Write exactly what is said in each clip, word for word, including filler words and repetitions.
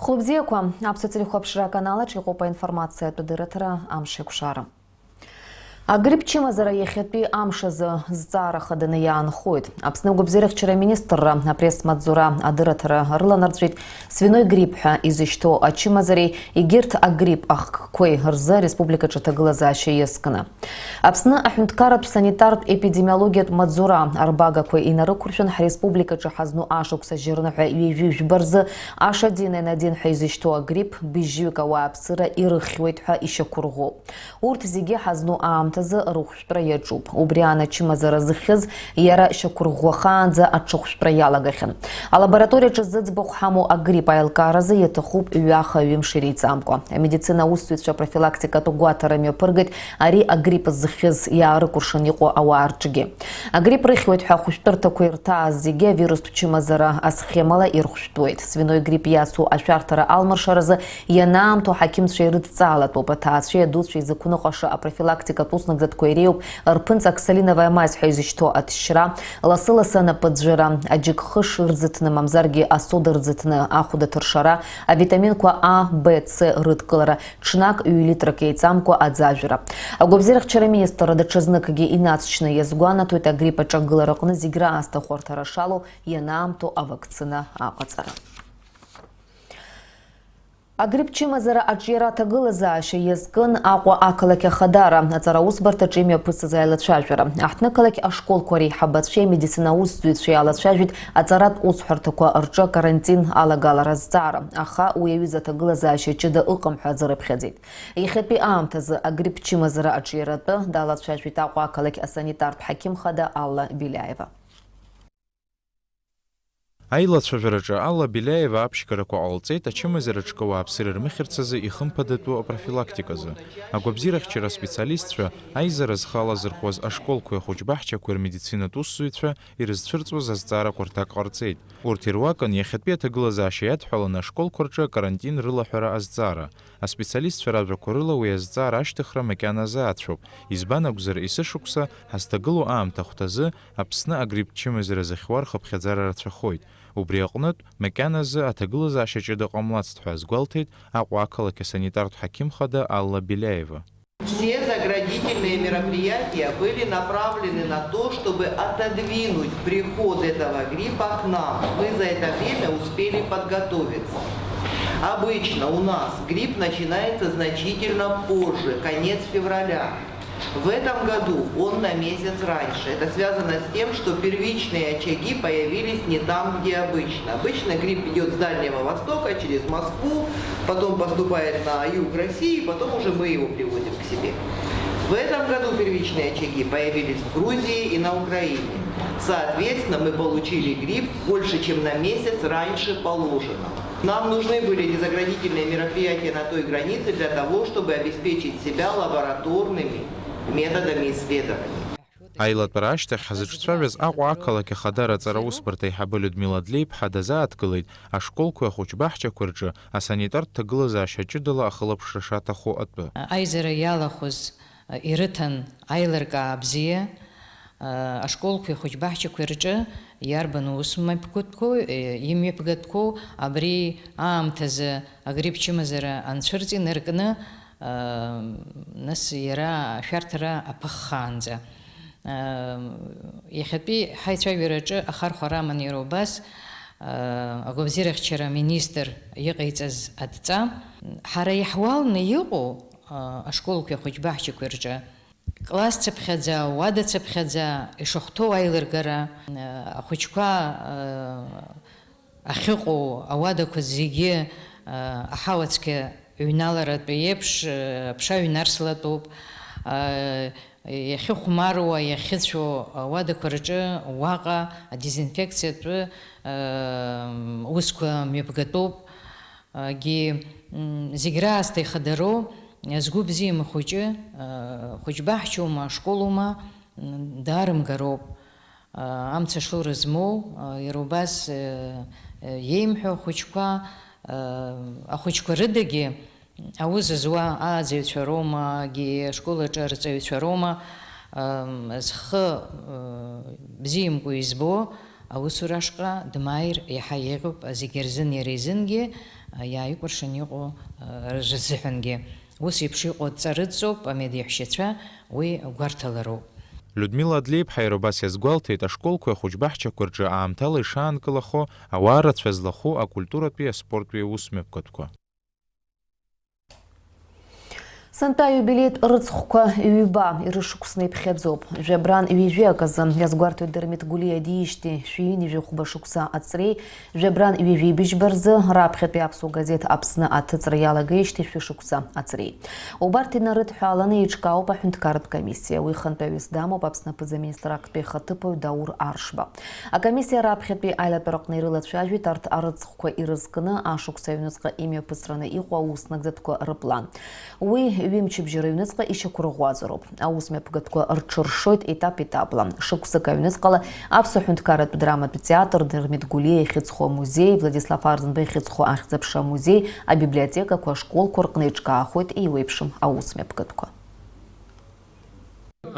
Хәлыбзиақәа, аԥсуа телехәаԥшра аканалаҿ иҟоуп аинформациатә адырраҭара Амш еиқәшара. Агрипп чымазара иахьатәи амш азы зҵаара хаданы иаанхоит. Аԥсны агәабзиарахьчара аминистрра апресс-маҵзура адырраҭара рыланарҵәеит свиной грипп ҳәа изышьҭоу ачымазареи егьырҭ агрипп ахкқәеи рзы ареспубликаҿы аҭагылазаашьа иазкны. Аԥсны аҳәынҭқарратә санитартә епидемиологиатә маҵзура арбагақәа инарықәыршәан, ҳреспубликаҿы ҳазну ашықәс ажьырныҳәа ҩажәи жәба рзы H один N один ҳәа изышьҭоу агрипп быжьҩык ауааԥсыра ирыхьуеит ҳәа ишьақәырӷәӷәоуп. Урҭ зегьы ҳазну аамҭазы рыхәшәтәра иаҿуп. Убри аан ачымазара зыхьыз иара шьақәырӷәӷәахаанӡа аҽыхәшәтәра иалагахьан. Алабораториаҿы зыӡбахә ҳамоу агрипп аилкааразы иаҭахуп ҩаха-ҩымш иреиҵамкәа. Амедицина аусзуҩцәа профилактикатә гәаҭара мҩаԥыргеит ари агрипп зыхьыз иаарыкәыршан иҟоу ауаа рҿгьы. Агрипп рыхьуеит ҳәа ахәышәтәырҭақәа ирҭааз зегьы авирустә чымазара асхемала ирхәшәтәуеит. Свиной грипп иацу ашәарҭара алмыршаразы ианаамҭоу аҳақьымцәа ирыдҵаалатәуп. Аҭаацәеи адуцәеи зықәныҟәаша апрофилактикатә уснагӡатәқәа иреиуоуп рԥынҵа оксалиновая мазь ҳәа изышьҭоу аҭшьра, лассы-лассы анапыӡәӡәара, аџьыкхыш ырӡыҭны, мамзаргьы асода ырӡыҭны ахәда ҭыршара, авитаминқәа А, Б, С рыдкылара, ҽнак ҩ-литрак еиҵамкәа аӡажәра. Агәабзиарахьчара аминистрра даҽазныкгьы инаҵшьны иазгәанаҭоит агрипп аҿагылараҟны зегь раасҭа хәарҭара шалоу ианаамҭоу авакцина аҟаҵара. Агрипп чымазара аҿиара аҭагылазаашьа иазкын Аҟәа ақалақь Ахадара аҵара усбарҭаҿы имҩаԥысыз аилацәажәара. Аҳҭнықалақь ашколқәа реиҳабацәеи амедицина аусзуҩцәеи алацәажәеит аҵаратә усҳәарҭақәа рҿы акарантин алагалара азҵаара, аха уи аҩыза аҭагылазаашьа ҷыда ыҟам ҳәа азырыԥхьаӡеит. Иахьатәи аамҭазы агрипп чымазара аҿиаратәы далацәажәеит Аҟәа ақалақь асанитартә ҳақьым хада Алла Беляева. Аилацәажәараҿы Алла Беляева аԥшьгарақәа ҟалҵеит ачымазара ҿкы ауааԥсыра рмыхьырц азы ихымԥадатәу апрофилактиказы. Агәабзиарахьчара аспециалистцәа, аизара зхы алазырхәуаз ашколқәеи ахәыҷбаҳчақәеи рмедицинатә усзуҩцәа ирызцәырҵуаз азҵаарақәа рҭак ҟарҵеит. Урҭ ируакын иахьатәи аҭагылазаашьа иадҳәаланы ашколқәа рҿы акарантин рылаҳәара азҵаара. Аспециалистцәа ражәақәа рыла уи азҵаара ашьҭыхра макьаназы ацәоуп, избан акәзар, есышықәса ҳазҭагылоу аамҭа ахәҭазы Аԥсны агрипп чымазара зыхьуа рхыԥхьаӡара рацәахоит. Убри аҟнытә, макьаназы аҭагылазаашьа ҷыда ҟамлацт ҳәа азгәалҭеит Аҟәа ақалақь асанитартә ҳақьым хада Алла Беляева. Все заградительные мероприятия были направлены на то, чтобы отодвинуть приход этого гриппа к нам. Мы за это время успели подготовиться. Обычно у нас грипп начинается значительно позже, конец февраля. В этом году он на месяц раньше. Это связано с тем, что первичные очаги появились не там, где обычно. Обычно грипп идёт с Дальнего Востока через Москву, потом поступает на юг России, потом уже мы его привозим к себе. В этом году первичные очаги появились в Грузии и на Украине. Соответственно, мы получили грипп больше, чем на месяц раньше положенного. Нам нужны были эти заградительные мероприятия на той границе для того, чтобы обеспечить себя лабораторными методами исследований. Аилатәара ашьҭахь ҳзыҿцәажәаз Аҟәа ақалақь Ахадара аҵара усбарҭа аиҳабы Людмила Длеиԥҳа дазааҭгылеит ашколқәеи ахәыҷбаҳчақәа рҿы асанитартә ҭагылазаашьа ҷыдала ахылаԥшра шаҭаху атәы. Аизара иалахәыз ирыҭан аилыркаа бзиа, ашколқәеи ахәыҷбаҳчақәеи рҿы иарбан усмҩаԥгатәқәоу, имҩаԥгатәқәоу абри аамҭазы агрипп чымазара анцәырҵ инаркны, нас иара ашәарҭара аԥыххаанӡа. Иахьатәи ҳаицәажәараҿы ахархәара аман иара убас, агәабзиарахьчара аминистр иҟаиҵаз адҵа. Ҳара иаҳуалны иҟоу, ашколқәеи ахәыҷбаҳчақәеи рҿы класс цыԥхьаӡа, уада цыԥхьаӡа ишахәҭоу аилыргара, ахәыҷқәа ахьыҟоу ауадақәа зегьы аҳауа цқьа ҩналаратәы еиԥш, аԥша ҩнарслатәуп. Иахьыхәмаруа, иахьыцәоу ауадақәа рҿы уаҟа адезинфекциатәы усқәа мҩаԥгатәуп. Егьи, зегь раасҭа ихадароу, згәы бзиам ахәыҷы, хәыҷбаҳчоума, ашколума, даарымгароуп. Амца шоура змоу, иара убас, иеимҳәо ахәыҷқәа, ахәыҷқәа рыдагьы аус зуа ааӡаҩцәа роума, егьи ашкол аҿы арҵаҩцәа роума, зхы бзиамкәа избо аусура ашҟа дмааир иаҳа еиӷьуп, зегьы рзын иара изынгьы, иааикәыршаны иҟоу рзыҳәангьы. Ус еиԥш иҟоу адҵа рыдҵоуп амедеиҳәшьацәа, уи гәарҭалароуп. Людмила Адлеиԥҳа иара убас иазгәалҭеит, ашколқәеи ахәыҷбаҳчақәа рҿы аамҭала ишаанкылахо, ауаа рацәа злахәу акультуратәи аспорттәи аусмҩаԥгатәқәа. Сынтәа аиубилеитә рыцхәқәа ҩба ирышықәсны иԥхьаӡоуп. Жәабран ҩажәи аказы, иазгәарҭоит Дырмит Гәлиа диижьҭеи шәи ҩынҩажәи хәба шықәса аҵреи, жәабран ҩажәи быжьба рзы раԥхьатәи аԥсуа газеҭ Аԥсны аҭыҵра иалагеижьҭеи шәышықәса аҵреи. Убарҭ инарыдҳәаланы еиҿкаауп аҳәынҭқарратә комиссиа. Уи хантәаҩыс дамоуп Аԥсны аԥыза-министр актәи ахаҭыԥуаҩ Даур Аршба. Акомиссиа раԥхьатәи аилатәараҟны ирылацәажәеит арҭ арыцхә Қәа ирызкны ашықәс аҩныҵҟа имҩаԥысраны иҟоу аус нагӡатәқәа рыплан. Уи ҩымчыбжьа рыҩныҵҟа ишьақәырӷәӷәазароуп. Аус мҩаԥгатәқәа рҽыршоит етап-етапла. Шықәсык аҩныҵҟала Аԥсуа ҳәынҭқарратә драматә театр, Дырмит Гәлиа ихьыӡхо амузеи, Владислав Арӡынба ихьыӡхо ахьӡ-аԥша амузеи, абиблиотекақәа, ашколқәа рҟны еиҿкаахоит еиуеиԥшым аус мҩаԥгатәқәа.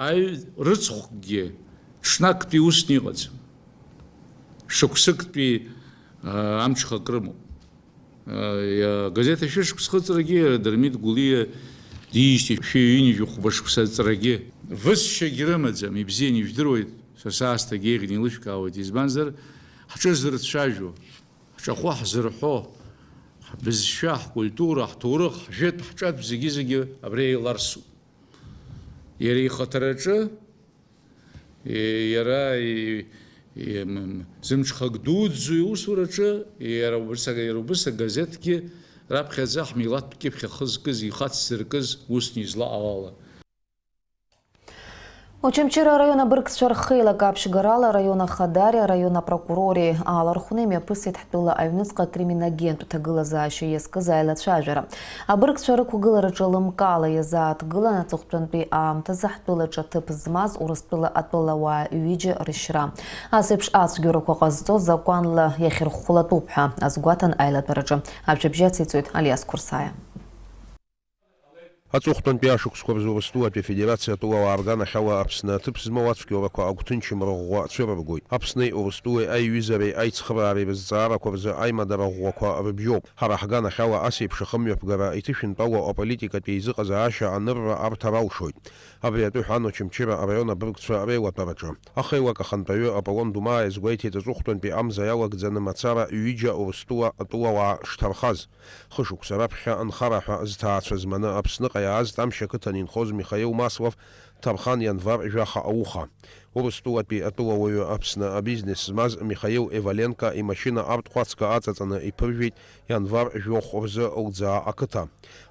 Аҩ-, рыцхәкгьы ҽнактәи усны иҟаӡам. Шықәсыктәи, аа, амҽхак рымоуп. Аа, иа-, агазеҭ ашәышықәс хыҵрагьы иара Дырмит Гәлиа диижьҭеи шәи ҩынҩажәи хәба шықәса аҵрагьы. Высшьагьы рымаӡам, ибзианы ижәдыруеит, са саасҭагьы еиӷьны илышәкаауеит, избанзар, ҳҿы зырцәажәо, ҳҿахәы ҳзырҳәо, ҳбызшәа, ҳкультура, ҳҭоурых, ҳжәытә, ҳҿатә зегьы-зегьы абри еиларсуп. Иара ихаҭараҿы, е, иара и-, и-, м-, м-, зымҽхак дуӡӡоу иусураҿы, иара убыс ага-, иара убыс агазеҭгьы раԥхьаӡа ҳмилаҭтә кьыԥхь ахы зкыз, ихацзыркыз усны излаҟалала. Очамчыра араион абыргцәа рхеилак аԥшьгарала араион ахадари араион апрокурори аалархәны имҩаԥысит ҳтәыла аҩныҵҟа акриминогентә ҭагылазаашьа иазкыз аилацәажәара. Абыргцәа рықәгылараҿы лымкаала иазааҭгылан аҵыхәтәантәи аамҭазы ҳтәылаҿы аҭыԥ змаз Урыстәыла атәылауаа ҩыџьа рышьра. Ас еиԥш ацәгьоурақәа ҟазҵо закәанла иахьырхәлатәуп ҳәа азгәаҭан аилатәараҿы. Ажәабжь ациҵоит Алиас Қәырсаиа. Аҵыхәтәантәи ашықәсқәа рзы Урыстәылатәи Афедерациа атәылауаа рганахьала Аԥсны аҭыԥ змоу ацәгьоурақәа агәҭынчым рыӷәӷәа цәырыргоит. Аԥсни Урыстәылеи аиҩызареи аицхыраареи рызҵаарақәа рзы аимадароу ӷәӷәақәа рыбжьоуп. Ҳара ҳганахьала ас еиԥш ахымҩаԥгара иҭышәынтәалоу аполитикатә еизыҟазаашьа анырра арҭар алшоит. Абри атәы ҳәан Очамчыра араион абыргцәа реилатәараҿы. Ахеилак ахантәаҩы Аполлон Думаа иазгәеиҭеит аҵыхәтәантәи амза иалагӡаны мацара ҩыџьа Урыстәыла атәылауаа шҭархаз. Хышықәса раԥхьа анхара ҳәа зҭаацәа зманы Аԥсныҟа иааз Тамшь ақыҭан инхоз Михаил Маслов дҭархан ианвар жәаха ауха. Урыстәылатәи атәылауаҩы Аԥсны абизнес змаз Михаил Эваленко имашьына арҭҟәацга аҵаҵаны иԥыржәеит ианвар жәохә рзы Лӡаа ақыҭа.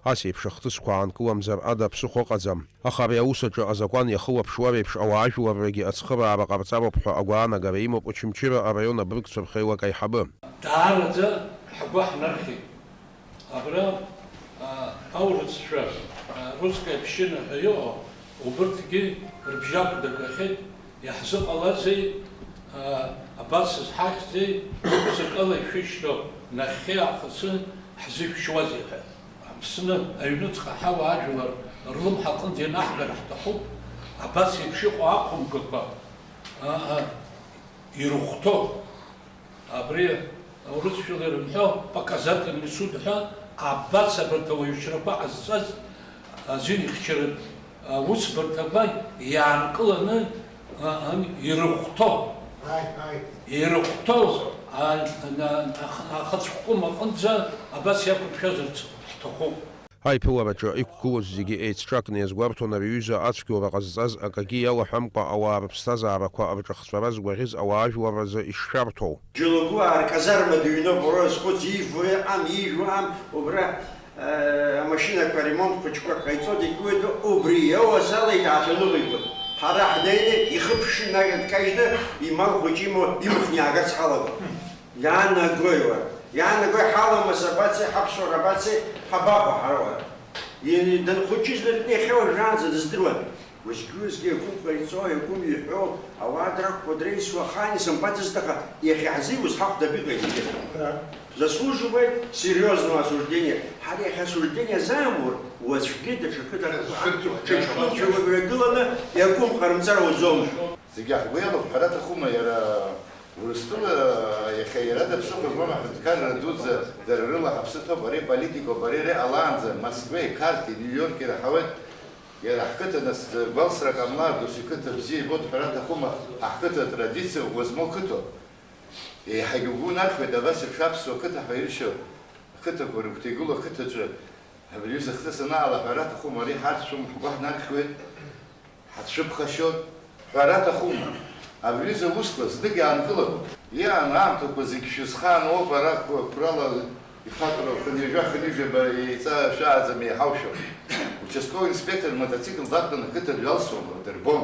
Ас еиԥш ахҭысқәа аанкыламзар ада ԥсыхәа ыҟаӡам. Аха абри аус аҿы азакәан иахылаԥшуа реиԥш ауаажәларрагьы ацхыраара ҟарҵароуп ҳәа агәаанагара имоуп Очамчыра араион абыргцәа рхеилак аиҳабы. Даараӡа ҳгәы ҳнархьит. Абра, а, аурысцәа, а, русская община ҳәа иҟоу, убырҭгьы рыбжьы ақәдыргахьеит, иаҳзыҟалазеи, а, абас зҳахьзеи, гәыбзыӷрала ишәышьҭоу, нахьхьи аахысы ҳзышәшьуазеи ҳәа. Аԥсны аҩныҵҟа ҳауаажәлар рлымҳа аҟынӡа ианаҳгар ҳҭахуп, абас еиԥш иҟоу ахәымгақәа, а, а, ирыхәҭоу. Абри аурысшәала ирымҳәо показательный суд ҳәа, абас абарҭ ауаҩшьрақәа ҟазҵаз азин ихьчаратә аусбарҭақәа иаанкыланы, а, ан-, ирыхәҭоу, Ааи, ааи. Ирыхәҭоу, а, на-, ах-, ахацәкәкәым аҟынӡа абас иақәыршәазарц ҳҭахуп. Аиԥылараҿы иқәгылоз зегьы еицҿакны иазгәарҭон ари аҩыза ацәгьоура ҟазҵаз акагьы иалаҳәамкәа ауаа рыԥсҭазаарақәа рҿахҵәара згәаӷьыз ауаажәлар рзы ишшәарҭоу. Џьалугуаа рказарма дыҩноуп, уара уазхәыц, иифо иҟам, иижәуа ам, убра, э, амашьынақәа ремонт хәыҷқәак ҟаиҵоит, икуеит, убри иоуаз ала иҭаацәа ныҟәигоит. Ҳара ҳнеины, ихы ԥшын агьа дкажьны, имал хәыҷы имоу имхны иаагарц ҳалагон. Иаанагои уара? Иаанагои ҳаламыс абацеи, ҳаԥсуара абацеи, ҳабаҟоу ҳара уара? И-, данхәыҷыз дыртәны иахьа уажәраанӡа дыздыруан. Уеизгьы-уеизгьы иакәым ҟаиҵо, иакәым иҳәо, ауаа дракәкәа дреисуа ахаан исымбацызт, аха иахьа ҳзиуз ҳахәда абиҟа зегьы. Да. Заслуживает серьёзного осуждения. Ҳара иахьа осуждение заамур, уаҵәгьы даҽа қыҭарақәа ҽа ҷкәынцәа рыгәра гыланы иакәым ҟарымҵар ауӡом. Зегьы ҳгәы иалоуп, ҳәара аҭахума, иара Урыстәыла Иахьа иара даԥсыхәа змам аҳәынҭқарра дуӡӡа дара рыла ҳаԥсы ҭоуп, ари политикоуп, ари иҟалаанӡа Москвеи, Қарҭи, Нью-Йорки ираҳауеит. Иара ҳқыҭа нас гәалсрак ҟамлар, досу иқыҭа бзиа ибоит ҳәара аҭахума, ҳа ҳқыҭа атрадициа ӷәӷәа змоу қыҭоуп. Еиҳагьы угәы унархьуеит абас еиԥш аԥсуа қыҭа ҳәа иршьо, ақыҭақәа рыгәҭа игылоу ақыҭаҿы абри аҩыза ахҭыс анаала ҳәара аҭахума, ари ҳарҭ шәоума ҳгәы ҳнархьуеит. Ҳацәыԥхашьоит, ҳәара аҭахума? Абри аҩыза аусқәа знык иаанкылатәуп. Иаан аамҭақәа зегь шәызхаан ауп, ара қәрала иԥатәра хынҩажәа-хынҩажәаба еиҵашәааӡам еиҳаушәа. Участковый инспектор мотоцикл дақәтәаны ақыҭа дҩалсуан, дырбон.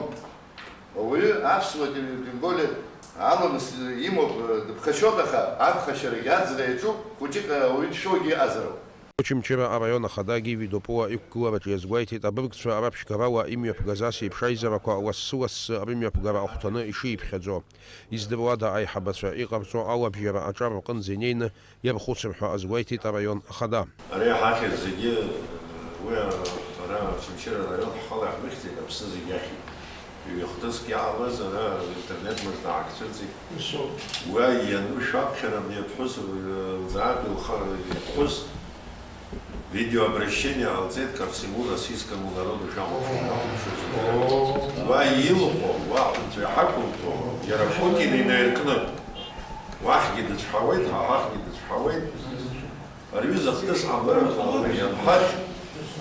Ауаҩы аԥсуа, тем более, аламыс имоуп, дыԥхашьоит, аха аԥхашьарагьы аӡра иаҿуп, хәыҷык ауаҩы дшәогьы ыҟазароуп. Очамчыра араион ахада Гиви Допуа иқәгылараҿы иазгәеиҭеит, абыргцәа раԥшьгарала имҩаԥгаз ас еиԥш аизарақәа лассы-лассы рымҩаԥгара ахәҭаны ишиԥхьаӡо. Издыруада, аиҳабацәа иҟарҵо алабжьара аҿар рҟынӡа инеины иархәыцыр ҳәа азгәеиҭеит араион ахада. Ари ҳахьӡ зегьы, уи ара Очамчыра араион ҳхала иаҳмыхьӡеит, Аԥсны зегь иахьит. Ҩ-хҭыск иаауаз ара интернет мыжда аақәцәырҵит. Уа иану шәаԥхьарам иаԥҳәыс, лзаатә илха-, иаԥҳәыс видеообращение ҟалҵеит ко всему российскому народу, шәахәаԥшуа, шәахәаԥшуа зегьы. Уа илхәо, уа хәынҵәа иҳақәымҭәо, иара Путин инаиркны, уахьгьы дыцәҳауеит, ҳа ҳахьгьы дыцәҳауеит. Ари аҩыза ахҭыс ҟамлар ҟалоит, ианҳажь,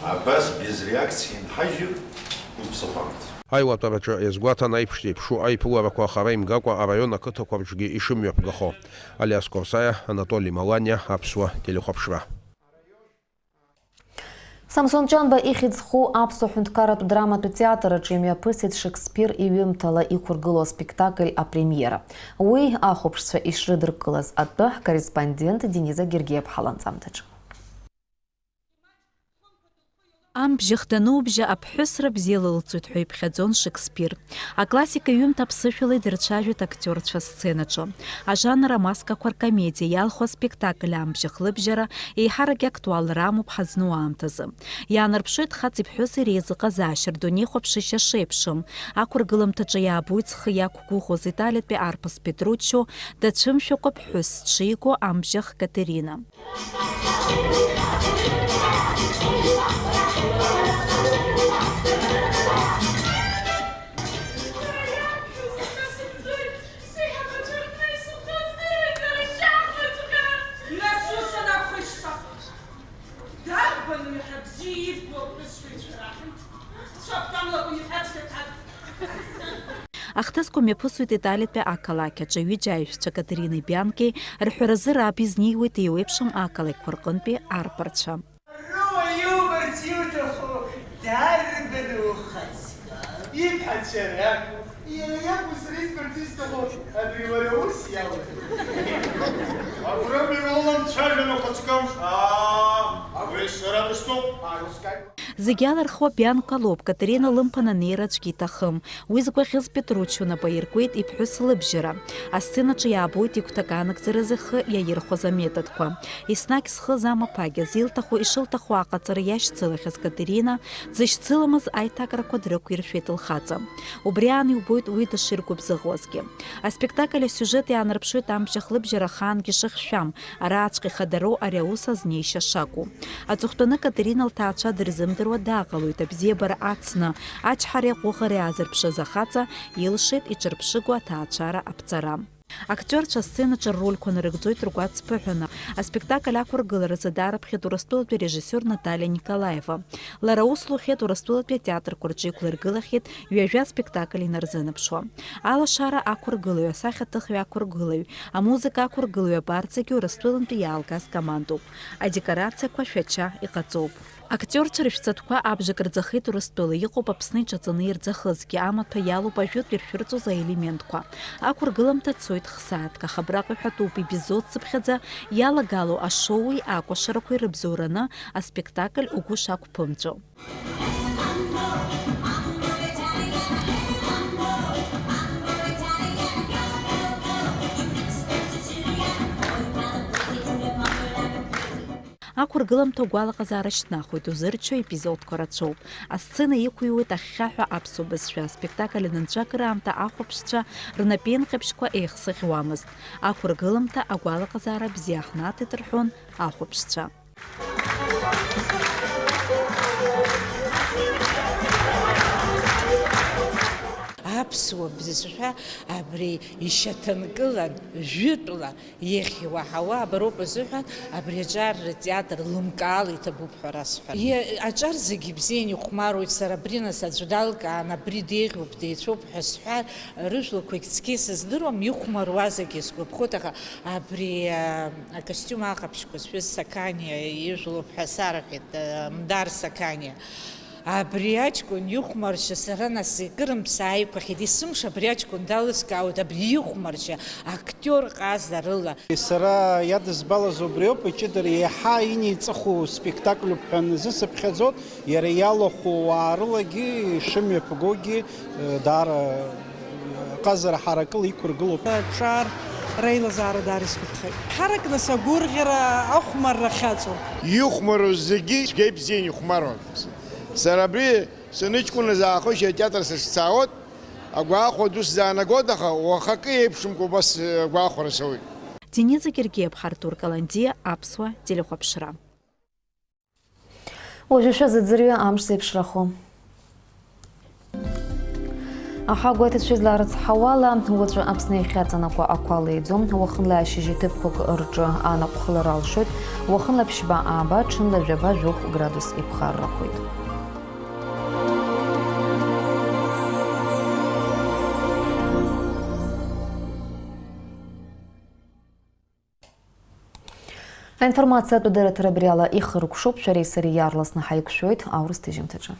абас без реакции инҳажьыр, уԥсахәамц. Аилатәараҿы иазгәаҭан аиԥш зеиԥшу аиԥыларақәа хара имгакәа араион ақыҭақәа рҿгьы ишымҩаԥгахо. Алиас Корсаиа, Анатоли Маланиа, Аԥсуа телехәаԥшра. Самсон Ҷанба ихьӡ зху аԥсуа ҳәынҭқарратә драматә театр аҿы имҩаԥысит Шекспир иҩымҭала иқәыргылоу аспектакль апремиера. Уи ахәаԥшцәа ишрыдыркылаз атәы ҳкорреспондент Дениза Гергиаԥҳа ланҵамҭаҿы. Амбжьах данубжьа, аԥҳәысра бзиа лылҵуеит ҳәа иԥхьаӡон Шекспир. Аклассика иҩымҭа аԥсышәала идырцәажәеит актиорцәа асценаҿы. Ажанр амаскақәа ркомедиа иалху аспектакль амбжьах лыбжьара еиҳарак актуалра амоуп ҳазну аамҭазы. Иаанарԥшуеит хаҵеи ԥҳәыси реизыҟазаашьа, рдунеихәаԥшышьа шеиԥшым. Ақәыргыламҭаҿы иаабоит зхы иақәгәыӷуаз италиатәи арԥыс Петруччо дацәымшәакәа ԥҳәыс дшиго амбжьах Катерина. Дарбан уи ҳабзиа ибго аԥҳәыс шәеицәа рахьынтә? Шәақәтәамлакәа иҳәаҵәҟьа ҭак. Ахҭысқәа мҩаԥысуеит Италиатәи ақалақь аҿы ҩыџьа аиҳәшьцәа Катеринеи Бианкеи рҳәаразы раб изнеиуеит еиуеиԥшым ақалақьқәа рҟынтәи арԥарцәа. Руа иубарц иуҭаху дарбан ухаҵкы? Иԥацәа ракәу? Иара иакәу сара избарц исҭаху абри уара ус иалоу? Агәра мҩа уламцәажәан ухаҵкы. Аа, абри сара дыстәуп. Ааи, ускажь. Зегь иалырхуа Бианка лоуп, Катерина лымԥан анеира аӡәгьы иҭахым. Уи згәаӷьыз Петруччо нап аиркуеит иԥҳәыс лыбжьара. Асценаҿы иаабоит игәҭак анагӡаразы ихы иаирхәаз аметодқәа. Еснагь зхы замаԥагьаз, илҭаху, ишылҭаху аҟаҵара иашьцылахьаз Катерина, дзышьцыламыз аиҭакрақәа дрықәиршәеит лхаҵа. Убри аан иубоит уи дыширгәыбзыӷуазгьы. Аспектакль асиужет иаанарԥшуеит амшьах лыбжьара ахаангьы шыхшәам, арааҵәҟьа ихадароу ари аус азнеишьа шакәу. Аҵыхәтәаны Катерина лҭаацәа дырзымдыруа дааҟалоит, абзиабара ацны, ачҳареи аҟәыӷареи аазырԥшыз ахаҵа илшеит иҿырԥшыгоу аҭаацәара аԥҵара. Актиорцәа асценаҿы ррольқәа нарыгӡоит ргәаҵԥыҳәаны. Аспектакль ақәыргыларазы даарыԥхьеит Урыстәылатәи арежиссиор Наталиа Николаева. Лара аус лухьеит Урыстәылатәи атеатрқәа рҿы иқәлыргылахьеит ҩажәа спектакль инарзынаԥшуа. Алашара ақәыргылаҩ, асахьаҭыхҩы ақәыргылаҩ, амузыка ақәыргылаҩ абарҭ зегьы Урыстәылантәи иаалгаз командоуп. Адекорациақәа Шәача иҟаҵоуп. Актиорцәа рышәҵатәқәа абжак рӡахеит Урыстәыла, иҟоуп Аԥсны иҿаҵаны ирӡахызгьы, амаҭәа иалоуп ажәытә иршәырҵоз аелементқәа. Ақәыргылымҭа цоит х-сааҭк, аха абраҟа иҳәатәуп епизодцыԥхьаӡа иалагало ашоуи акәашарақәеи рыбзоураны аспектакль угәы шақәԥымҵәо. Ақәыргыламҭа агәалаҟазаара шьҭнахуеит, узырччо епизодқәа рацәоуп. Асцена иқәыҩуеит ахьхьаҳәа аԥсуа бызшәа. Аспектакль анынҵәа акыраамҭа ахәаԥшцәа рнапеинҟьабжьқәа еихсыӷьуамызт. Ақәыргыламҭа агәалаҟазаара бзиа ҳнаҭеит рҳәон ахәаԥшцәа. Аԥсуа бызшәа абри ишьаҭанкылан, жәытәла иахьуаҳауа абароуп азыҳәан абри аҿар ртеатр лымкаала иҭабуп ҳәа расҳәар. Иа-, аҿар зегьы бзиан ихәмаруеит, сара абри нас аӡә далкаан, абри деиӷьуп, деицәоуп ҳәа сҳәар, рыжәлақәагь цқьа исыздыруам, ихәмаруазаргьы сгәаԥхоит, аха абри, а, акостиум аҟаԥшьқәа зшәыз Сақаниа ижәлоуп ҳәа сарҳәеит, а, Мдар Сақаниа. Абри аҷкәын ихәмаршьа сара нас икырымԥсаа иқәхахьеит, есымша абри аҷкәын далыскаауеит, абри ихәмаршьа актиор ҟазарыла. Сара иадызбалаз убриоуп, иҷыдара еиҳа инеиҵыху спектакльуп ҳәа назысыԥхьаӡоит, иара иалахәу ауаа рылагьы ишымҩаԥгогьы, э, даара, э, ҟазара ҳаракыла иқәыргылоуп. Аҿар реилазаара даара исгәаԥхеит. Ҳаракныс агәырӷьара ахәмарра ахьаҵоу. Ихәмаруаз зегьы цәгьа ибзиан ихәмаруан. Сара абри саныҷкәыназ аахышьа атеатр сахьцаауаз, агәаахәара ду сзаанагот, аха уахакы еиԥшымкәа убас, э, агәаахәара соуит. Дениза Гергиева, Артур Каландиа, Аԥсуа телехәаԥшра. Уажәы шәазыӡырҩы амш зеиԥшрахо. Аҳауагәеиҭацәа изларыцҳауала, уаҵәы Аԥсны иахьаҵанакуа ақәа леиӡом, уахынла ашьыжь ҭыԥқәак рҿы анаҟә хылара алшоит, уахынла ԥшьба ааба, ҽынла жәаба-жәохә градус иԥхаррахоит. Аинформациатә дырраҭара абри ала ихыркәшоуп, шәареи сареи иаарласны ҳаиқәшәоит аурыс ҭыжьымҭаҿы.